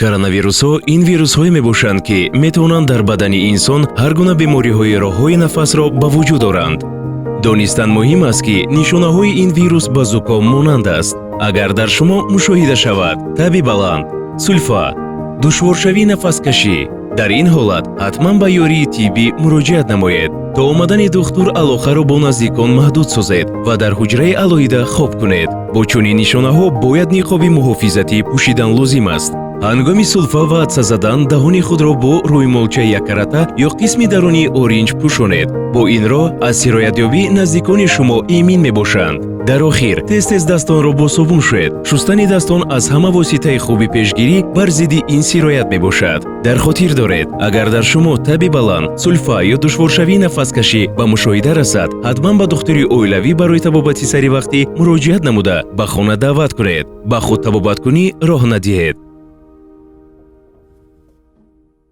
Коронавирусҳо ин вирусҳое мебошанд, ки метавонанд дар бадани инсон ҳар гуна бемориҳои роҳҳои нафасро ба вуҷуд оранд. Донистан муҳим аст, ки нишонаҳои ин вирус ба зуком монанд аст. Агар дар шумо мушоҳида шавад таби баланд, сулфа, душворшавии нафаскашӣ, дар ин ҳолат ҳатман ба ёрии тиббӣ муроҷиат намоед. То омадани духтур алоқаро бо наздикон маҳдуд созед ва дар ҳуҷраи алоҳида хоб кунед. Бо чунин нишонаҳо бояд ниқоби муҳофизатӣ пӯшидан лозим аст. Ҳангоми сулфа ва атса задан даҳони худро бо рӯймолчаи яккарата ё қисми дарунии оринҷ пӯшонед. Бо ин роҳ аз сироятёбӣ наздикони шумо эмин мебошанд. Дар охир, тез-тез дастонро бо собун шӯед. Шустани дастон аз ҳама воситаи хуби пешгирӣ бар зидди ин сироят мебошад. Дар хотир доред, агар дар шумо таби баланд, сулфа ё душворшавии нафаскашӣ ба мушоҳида расад, ҳатман ба духтури оилавӣ барои табобати саривақтӣ муроҷиат намуда, ба хона даъват кунед. Ба худ табобаткунӣ роҳ надиҳед.